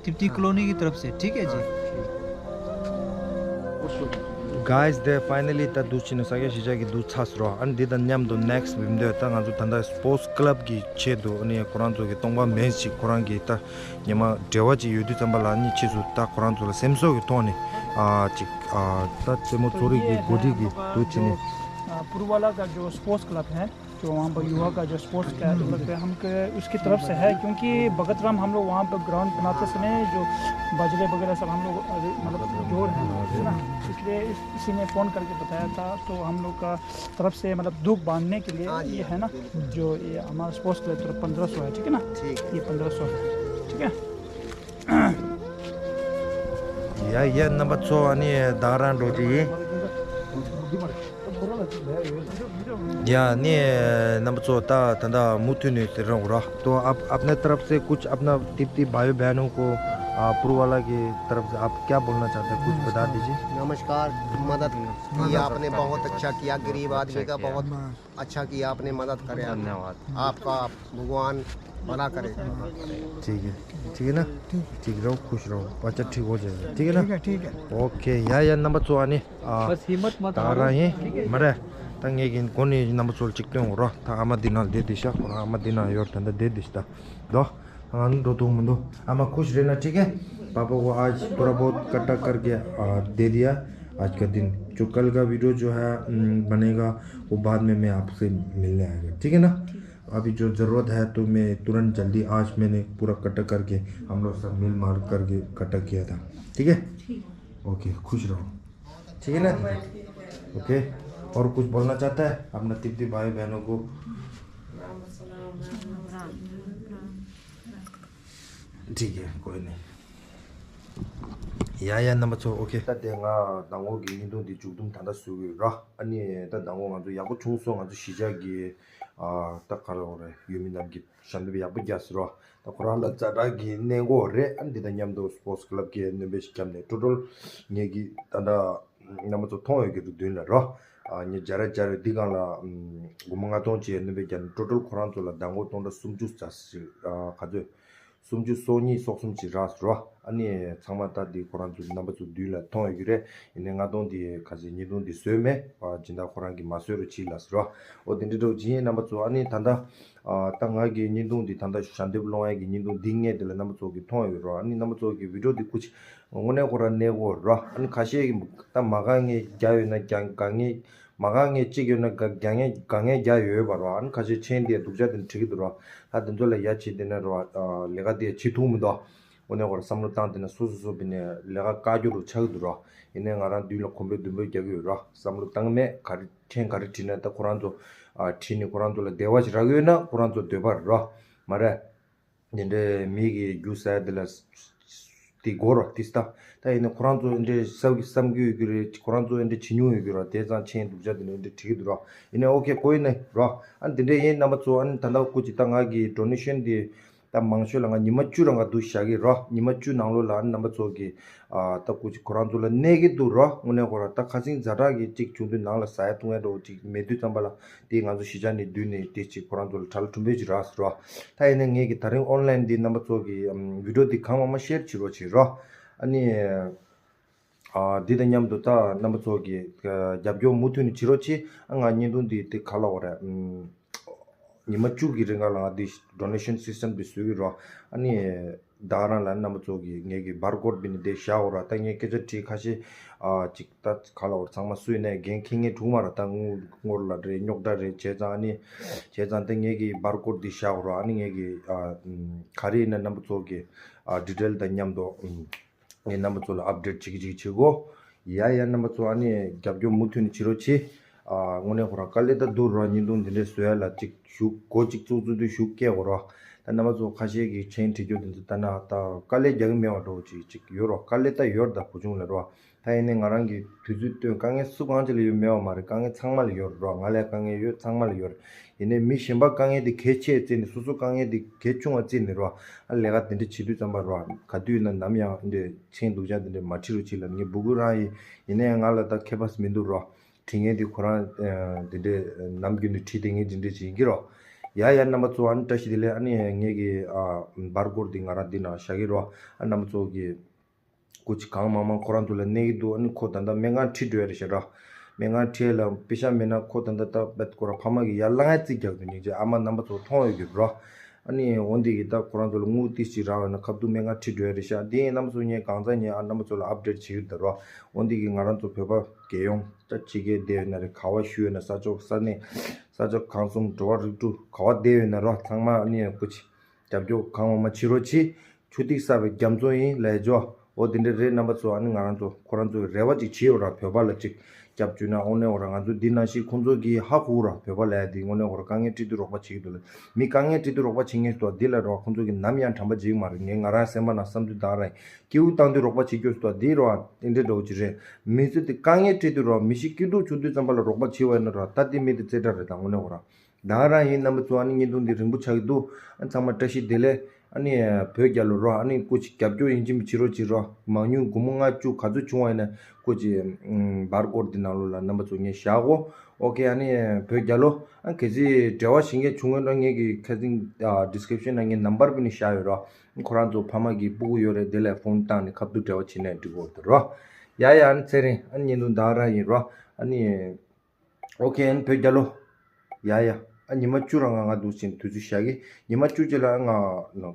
तिब्बती कॉलोनी की तरफ से। ठीक है जी। Guys, they finally ད་འདུག་ཕྱིན་ནས་ས་སྐྱ་གཞིས་ཆགས་ཀྱི་འདུག་ཚར་སོང་རོ། ཨ་ནི་འདི་དང་མཉམ་དུ་ནེགསི་བི་ཌི་ཡོ་ད་ང་ཚོ་ད་ལྟ་སྤོར་ཊི་ཀླབ་ཀྱི་ཆེད་དུ་ཨ་ནི་ཁོ་རང་ཚོ་གི་སྟོང་པ་མེད་ཅིག་ཁོ་རང་གི་ད་ཉི་མ་འབྲེལ་བ་ཅིག་ཡོད་དུས་ཙམ་པ་ལ་ཨ་ནི་ཕྱིས་སུ་ད་ཁོ་རང་ཚོ་ལ་སེམས་གསོ་གི་ཐོག་ནས་ཨ་ཅིག་ཨ་ད་རྩེད་མོ་ཚོགས་རིག་གི་འགོ་ཁྲིད་ཀྱི་འདུག་ཕྱིན་ནས། पुरवाला का जो स्पोर्ट्स क्लब है, जो वहाँ पर युवा का जो स्पोर्ट्स का मतलब है, हम उसकी तरफ से है, क्योंकि बगत राम हम लोग वहाँ पर ग्राउंड बनाते समय जो बजरे वगैरह सब हम लोग अभी मतलब जोड़ है ना, इसलिए इस, इसी ने फ़ोन करके बताया था, तो हम लोग का तरफ से मतलब दुख बांधने के लिए ये है ना, जो ये हमारा स्पोर्ट्स क्लब तरफ पन्द्रह सौ है, ठीक है ना? ठीक है। ये पन्द्रह सौ है, ठीक है। या या नंबर छः आनी है दारा डोजी। या ने नंबर छः ता तंदा मुथु ने तेरा उरा। तो आप अपने तरफ से कुछ अपना तिब्बती भाई बहनों को पुरवाला की तरफ से आप क्या बोलना चाहते हैं, कुछ बता दीजिए। नमस्कार। मदद किया आपने, बहुत अच्छा किया, गरीब आदमी का बहुत अच्छा किया आपने, मदद करे। धन्यवाद। आपका भगवान भला करे। ठीक है, ठीक है ना? ठीक रहो, खुश रहो, बच्चा ठीक हो जाएगा, ठीक है ना? ठीक है, ठीक है। ओके, या या नंबर छः आनी। बस हिम्मत मत हारो। तारा ही मरे। तंगे किन कोनी नंबर छः चिकते हो रहा था। आमा दिना दे दिशा और आमा दिना योर तंदा दे दिशा। दो। हाँ, दो तो मुंडो। आमा खुश रहना, ठीक है? पापा को आज थोड़ा बहुत कट्टा करके दे दिया। आज का दिन जो कल का वीडियो जो है बनेगा, वो बाद में मैं आपसे मिलने आएगा, ठीक है ना? अभी जो ज़रूरत है तो मैं तुरंत जल्दी, आज मैंने पूरा कट्टा करके हम लोग सब मिल मार करके कट्टा किया था, ठीक है? ओके, खुश रहो। ठीक है ना? ओके। और कुछ बोलना चाहता है अपना तिब्बती भाई बहनों को? ठीक है, कोई नहीं। या या नंबर छः, ओके। ད་དེ་ང་ཟླ་ངོ་གི་བརྙན་ཐུང་འདི་མཇུག་བསྡོམས་ད་ལྟ་བཟོ་གི་ཡོད་ར། ཨ་ནི་ད་ཟླ་ངོ་ང་ཚོ་ཡག་པོ་བྱུང་སོང་། ང་ཚོ་གཞིས་ཆགས་ཀྱི་ད་ག་རེ་རེད། ཡུལ་མི་རྣམས་ཀྱི་ཞབས་འདེགས་ཡག་པོ་རྒྱག་སོང་ར། ད་ཁོ་རང་ལ་ཛ་དྲག་གི་གནས་སྐོར་རེད། ཨ་འདི་དང་མཉམ་དུ་སྤོར་ཊི་ཀླབ་ཀྱི་སྣོན་པ་ཞིག་བརྒྱབ་ནས་ཊོ་ཊལ་ངེད་ཀྱི་ད་ལྟ་རྣམ་པ་ཚོ་མཐོང་ཡོད་ཀྱི་འདུག་མདུན་ལ་རོ། ཨ་ངེད་སྦྱར་ར་སྦྱར་རེད། འདི་སྒང་ལ་སྒོར་མོ་ལྔ་སྟོང་བཅས་སྣོན་པ་བརྒྱབ་ནས་ཊོ་ཊལ་ཁོ་རང་ཚོ་ལ་ཟླ་ངོ་སྟོང་ཕྲག་སུམ་ཅུ་རྩ་ག་ཚོད་སུམ་ཅུ་སོ་གཉིས་སོ་གསུམ་ཅིག་རག་སོང་རོ། ཨ་ནི་ཚང་མ་ད་འདི་ཁོ་རང་ཚོ་རྣམ་པ་ཚོ་མདུན་ལ་མཐོང་ཡོད་ཀྱི་རེད། ཡིན་ནའི་ལྔ་སྟོང་འདི་ག་ཚོད་ཉིས་སྟོང་འདི་བཟོས་མེད། ཨ་སྦྱིན་བདག་ཁོ་རང་གིས་མ་བཟོས་རོགས་བྱིས་ལབ་སོང་རོ། འོ་དེ་འདྲ་འདྲ་བོ་ཅིག་ཡིན། རྣམ་པ་ཚོ་ཨ་ནི་ད་ལྟ་ཨ་ད་ང་གི་བརྙན་ཐུང་འདི་ད་ལྟ་ཞལ་འདེབས་སློང་ཡ་གི་བརྙན་ཐུང་འདི་ངས་དེ་ལ་རྣམ་པ་ཚོ་གིས་མཐོང་ཡོད་རོ། ཨ་ནི་རྣམ་པ་ཚོ་གི་བི་ཌི་ཡོ་འདི་སྐུ་མཁྱེན་དངོས་གནས་ཁོ་རང་གནས་སྐོར་རོ། ཨ་ནི་ཁ་ཤས་ཀྱིས་ད་མ་དགའ་ངེས་རྒྱ་ཡོད་ན་རྒྱ་དགའ་ངེས་མ་དགའ་ངེས་གཅིག་ཡོད་ན་དགའ་དགའ་ངེས་དགའ་ངེས་རྒྱ་ཡོད་པ་རོ། ཨ་ནི་ཁ་ཤས་མཆན་དེ་སྡུག་ཅག་དེ་འདྲ་བྲིས་ཀྱི་འདུག་རོ། ད་དེ་ཚོ་ལ་ཡ་བྱེད་དེ་ན་རོ། ལས་ཀ་དེ་བྱེད་ཐུབ་མི་འདུག་དངོས་གནས་ཁོ་རང་བསམ་བློ་བཏང་དེ་ན་སོ་སོ་སོ་བི་ནས་ལས་ཀ་བཀག་རྒྱུ་རུ་ཆགས་ཀྱི་འདུག་རོ། ཡིན་ནའི་ང་རང་མདུན་ལ་གོམ་པ་མདུན་སྤོས་རྒྱག་གི་ཡོད་རོ། བསམ་བློ་བཏང་མེད། ག་རེ་མཆན་ག་རེ་བྲིས་ན་ད་ཁོ་རང་ཚོ་ཨ་བྲིས་ནས་ཁོ་རང་ཚོ་ལ་བདེ་བ་ཞིག་རག་གི་ཡོད་ན་ཁོ་རང་ཚོ་འདོད་པ་རེད་རོ། མ་རེད། དེ་འདྲའི་མི་གི་རྒྱུ་ཟ་ཡ་དེ་ལ་དེ་དགོས་རོ་དེ་ལྟ། ད་ཡིན་ནའི་ཁོ་རང་ཚོ་འདི་འདྲའི་བསམ་གི་བསམ་གི་ཡོད་ཀྱི་རེད། ཁོ་རང་ཚོ་འདི་འདྲའི་བྱེད་མྱོང་ཡོད་ཀྱི་རོ། དེ་ཙང་མཆན་སྡུག་ཅག་དེ་འདྲ་འདི་འདྲ་བྲིས་ཀྱི་འདུག་རོ། ཡིན་ནའི་ཨོ་ཁེ་ཀོ་ཡིན་ནའི་རོ། ཨ་འདི་འདྲའི་ཡིན། རྣམ་པ་ཚོ་ཨ་ནི་ད་ལྟ་སྐུ་མཁྱེན་ད་ང་གི་ཌོ་ནེ་ཤན་འདི་ད་མང་ཤོས་ལ་ང་ཉི་མ་བཅུ་རང་ག་འདུག་བཞག་གི་རོ། ཉི་མ་བཅུ་ནང་ལོགས་ལ་ཨ་ནི་རྣམ་པ་ཚོ་གི་ཨ་ད་སྐུ་མཁྱེན་ཁོ་རང་ཚོ་ལ་གནས་ཀྱི་འདུག་རོ། དངོས་གནས་ཁོ་རང་ད་ཁ་སང་ཛ་དྲག་གི་གཅིག་བྱུང་དུས་ནང་ལ་ཟ་ཡ་བཏུང་ཡ་འདྲ་བོ་གཅིག་མེད་དུས་ཙམ་པ་ལ་དེ་ང་ཚོ་གཞིས་ཆགས་ནས་བསྡུས་ནས་དེ་གཅིག་ཁོ་རང་ཚོ་ལ་གྲྭ་ལ་གྲུམ་པོ་གཅིག་རག་སོང་རོ། ད་ཡིན་ནའི་ངས་ཀྱི་ད་རིང་ཨོན་ལན་འདི་རྣམ་པ་ཚོ་གི་ཨམ་བི་ཌི་ཡོ་འདི་གང་མང་མང་ཤེར་བྱེད་རོགས་བྱེད་རོ། ཨ་ནི་ ཨ་འདི་དང་མཉམ་དུ་ད་རྣམ་པ་ཚོ་གི་ཨ་རྒྱབ་སྐྱོར་མུ་མཐུད་ནས་བྱེད་རོགས་གྱིས། ཨ་ང་བརྙན་ཐུང་འདི་དེ་ག་ལ་བ་རེད། ཨམ། ཉི་མ་བཅུ་གི་རིང་ག་ལ་ང་འདི་donation system འདི་བཟོ་གི་རོགས། ཨ་ནི་ད་ག་རང་ལ་རྣམ་པ་ཚོ་གི་ངེད་ཀྱི་barcode འདི་ནི་དེ་བཞག་འོ་ར། ད་ངས་སྐད་ཆ་དྲིས་ཁ་ཤས་ཨ་ཅིག་ད་ག་ལ་བ་རེད། ཚང་མ་སུ་ཡིན་ནའི་འགན་འཁྱེར་མཁན་འདུག་མ་ར། ད་དངུལ་སྔོར་ལ་རེད། རྙོག་དྲ་རེད། བྱས་ཙང་ཨ་ནི་བྱས་ཙང་དེ་ངེད་ཀྱི་barcode འདི་བཞག་འོ་ར། ཨ་ནི་ངེད་ཀྱི་ཨ་ཨམ་ག་རེ་ཡིན་ན་རྣམ་པ་ཚོ་གི་ཨ་detail དང་མཉམ་དུ་ཨམ། ངས་རྣམ་པ་ཚོ་ལ་update བྱེད་ཀྱི་ཅིག་བྱེད་གོ། ཡ་ཡ་རྣམ་པ་ཚོ་ཨ་ནི་རྒྱབ་སྐྱོར་མུ་མཐུད་ནས་བྱེད་རོགས་གྱིས། ཨ་དངོས་གནས་ཁོ་རང་དཀའ་ལས་ད་འདུག་རོགས། བརྙན་ཐུང་འདི་འདྲས་བཟོ་ཡ་ལ་ཅིག་ཞུ་འགོ་ཅིག་བཙུགས་བཙུགས་དུས་ཞུ་སྐད་གོ་རོགས། ད་རྣམ་པ་ཚོ་ཁ་ཤས་ཀྱིས་མཆན་བྲིས་རྒྱུ་འདི་ཚོ་ལྟ་ན་ད་དཀའ་ལས་རྒྱག་གི་མེད་པ་འདྲ་བོ་ཅིག་ཅིག་ཡོད་རོགས། དཀའ་ལས་ད་ཡོད་རེད། ད་བུ་ཆུང་ལ་རོགས། ད་ཡིན་ནའི་ང་རང་གིས་དུས་ཚོད་བཏོན། དཀའ་ངལ་སུ་གང་ཅིག་ལ་ཡོད་མེད་པ་མ་རེད། དཀའ་ངལ་ཚང་མ་ལ་ཡོད་རེད་རོགས། ང་ལ་དཀའ་ངལ་ཡོད། ཚང་མ་ལ་ཡོད་རེད། ཡིན་ནའི་མི་གཞན་པ་དཀའ་ངལ་དེ་གལ་ཆེ་བརྩིས་ནས་སོ་སོ་དཀའ་ངལ་དེ་གལ་ཆུང་བ་བརྩིས་ནས་རོགས། ཨ་ལས་ཀ་དེ་འདྲ་བྱེད་དུས་ཙམ་པ་རོགས། ག་དུས་ཡིན་ན་ནམ་ཡང་འདི་མཆན་སྡུག་ཅག་དེ་འདྲ་མ་བྲིས་རོགས་གྱིས་ལབ། ངས་སྤུ་གུ་རང་ཡིན། ཡིན་ནའི་ང་ལ་ད་ཁྱད་པར་མི་འདུག་རོགས། བྲིས་མཁན་དེ་ཁོ་རང་ཨ་དེ་འདྲ་ནམ་རྒྱུན་དུ་བྲིས་བསྡད་མཁན་དེ་འདྲ་ཅིག་ཡིན་གྱི་རོགས། ཡ་ཡ་རྣམ་པ་ཚོ་ཨ་ནི་བཀྲ་ཤིས་བདེ་ལེགས། ཨ་ནི་ངེད་ཀྱི་ཨ་barcode དེ་ང་རང་འདི་ནང་བཞག་གི་རོགས། ཨ་རྣམ་པ་ཚོ་གི་སྐུ་མཁྱེན་གང་མང་མང་ཁོ་རང་ཚོ་ལ་གནས་ཀྱི་འདུག་ཨ་ནི་ཁོ་ད་ལྟ་སྨན་ཁང་ཁྲིད་འགྲོ་ཡ་རེད་ཤག་ར། སྨན་ཁང་ཁྲིད་ལ་པེ་ཤག་མེད་ན་ཁོ་ད་ལྟ་ད་བེད་ཁོ་ར་ཕ་མ་གི་ཡར་ལངས་ཡ་རྩིས་རྒྱག་དུས་སྙིང་རྗེ། ཨ་མ་རྣམ་པ་ཚོ་མཐོང་ཡོད་རྒྱུ་ར། ཨ་ནི་འོ་འདི་གི་ད་ཁོ་རང་ཚོ་ལ་དངུལ་ཏིས་ཅིག་རག་ཡོད་ན་ཁ་ཐུག་སྨན་ཁང་ཁྲིད་འགྲོ་ཡ་རེད་ཤག། དེ་ཡིན་རྣམ་པ་ཚོ་ངས་གང་ཚ་ངས་ཨ་རྣམ་པ་ཚོ་ལ་update བྱེད་ཀྱི་འདུག་ར། འོ་འདི་གི་ང་རང་ཚོ་བོད་པ་རྒྱལ་ཡོངས་ད་ཕྱི་རྒྱལ་བསྡད་ཡོད་ན་རེད། ག་བ་བཞུགས་ཡོད་ན་ས་ཕྱོགས་ས་གནས་ས་ཕྱོགས་གང་གསུམ་འགྲོ་བ་རིགས་དྲུག་ག་བ་བསྡད་ཡོད་ན་ར། ཚང་མ་ཨ་ནི་སྐུ་མཁྱེན་རྒྱབ་སྐྱོར་གང་མང་མང་བྱེད་རོགས་གྱིས། ཆུ་ཐིགས་བསགས་པའི་རྒྱ་མཚོ་ཡིན་ལས་ཇོ། འོ་དེ་འདྲ་རེད་རྣམ་པ་ཚོ། ཨ་ནི་ང་རང་ཚོ་ཁོ་རང་ཚོ་རེ་བ་ཅིག་བྱེད་ཡོད་ར། བོད་པ་ལ་ཅིག་སྐྱབས་བཅོལ་ན་དངོས་གནས་འོ་ར། ང་ཚོ་འདི་ནང་བཞིན་ཁོང་ཚོ་གིས་ཧ་གོ་ར། བོད་པ་ལ་ཡ་འདི་དངོས་གནས་འོ་ར། དཀའ་ངལ་འཕྲད་དུས་རོགས་པ་བྱེད་ཀྱི་འདུག་ལ། མི་དཀའ་ངལ་འཕྲད་དུས་རོགས་པ་བྱེད་མཁན་ཚོ་འདི་ལ་རོགས། ཁོང་ཚོ་གིས་ནམ་ཡང་དྲན་པ་བརྗེད་ཀྱི་མ་རེད། ངས་ང་རང་སེམས་པ་ནང་བསམ་ཚུལ་བཏང་ར་ཡིན། སྐྱིད་པོ་བཏང་དུས་རོགས་པ་བྱེད་རྒྱུ་ཚོ་འདི་རོགས། དེ་འདྲ་འདྲ་བོ་ཅིག་རེད། མི་ཚེ་འདི་དཀའ་ངལ་འཕྲད་དུས་རོགས། མི་ཞིག་སྐྱིད་སྡུག་བྱུང་དུས་ཙམ་པ་ལ་རོགས་པ་བྱེད་པ་ཡིན་ན་རོགས། ད་འདི་མི་འདི་རྩེ་གྲ་རེད། ད་དངོས་གནས་འོ་ར། ད་ག་རང་ཡིན། རྣམ་པ་ཚོ་ཨ་ནི་བརྙན་ཐུང་འདི་རིང་པོ་ཆགས་ཀྱི་འདུག་ཨ་ཚང་མ་བཀྲ་ཤིས་བདེ་ལེགས། ཨ་ནི་བོད་རྒྱལ་ལོ་རོགས། ཨ་ནི་སྐུ་མཁྱེན་རྒྱབ་སྐྱོར་ཡིན་གཅིག་མིན་གཅིག་རོགས་གྱིས་རོགས། མང་ཉུང་སྒོར་མོ་ལྔ་བཅུ་ག་ཚོད་བྱུང་བ་ཡིན་ན་སྐུ་མཁྱེན་ཨམ་barcode འདི་ནང་ལོགས་ལ་རྣམ་པ་ཚོ་ངས་བཞག་གོ། ཨོ་ཁེ། ཨ་ནི་བོད་རྒྱལ་ལོ། ཨ་གལ་སྲིད་འབྲེལ་བ་བྱེད་མཁན་བྱུང་ཡོད་ན་ངེད་ཀྱི་ཁ་སང་ཨ་description ནང་ངས་number བུད་ནས་བཞག་ཡོད་རོགས། ཁོ་རང་ཚོ་ཕ་མ་གི་སྤུ་གུ་ཡོད་རེད། དེ་ལ་ཕོན་བཏང་ནས་ཁ་ཐུག་འབྲེལ་བ་བྱེད་ན་འགྲིག་གོ་འདུག་རོགས། ཡ་ཡ། ཨ་ནི་ཚེ་རིང་། ཨ་ནི་བརྙན་ཐུང་ད་ག་རང་ཡིན་རོགས། ཨ་ནི། ཨོ་ཁེ། ཨ་ནི་བོད་རྒྱལ་ལོ། ཡ་ཡ། ཨ་ཉི་མ་བཅུ་རང་ང་ང་འདུག་ཅིང་དུས་ཚོད་བཞག་གི། ཉི་མ་བཅུ་རྗེས་ལ་ང་ནོ་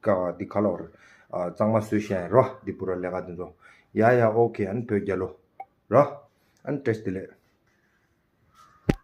ཀ་འདི་ག་ལ་བར་ཨ་གཙང་མ་བཟོས་བཞག་ཡིན་རོ། འདི་པུ་ར་ལས་ཀ་འདི་ཚོ། ཡ་ཡ། ཨོ་ཁེ། ཨ་ནི་བོད་རྒྱལ་ལོ། རོ། ཨ་ནི་བཀྲ་ཤིས་བདེ་ལེགས།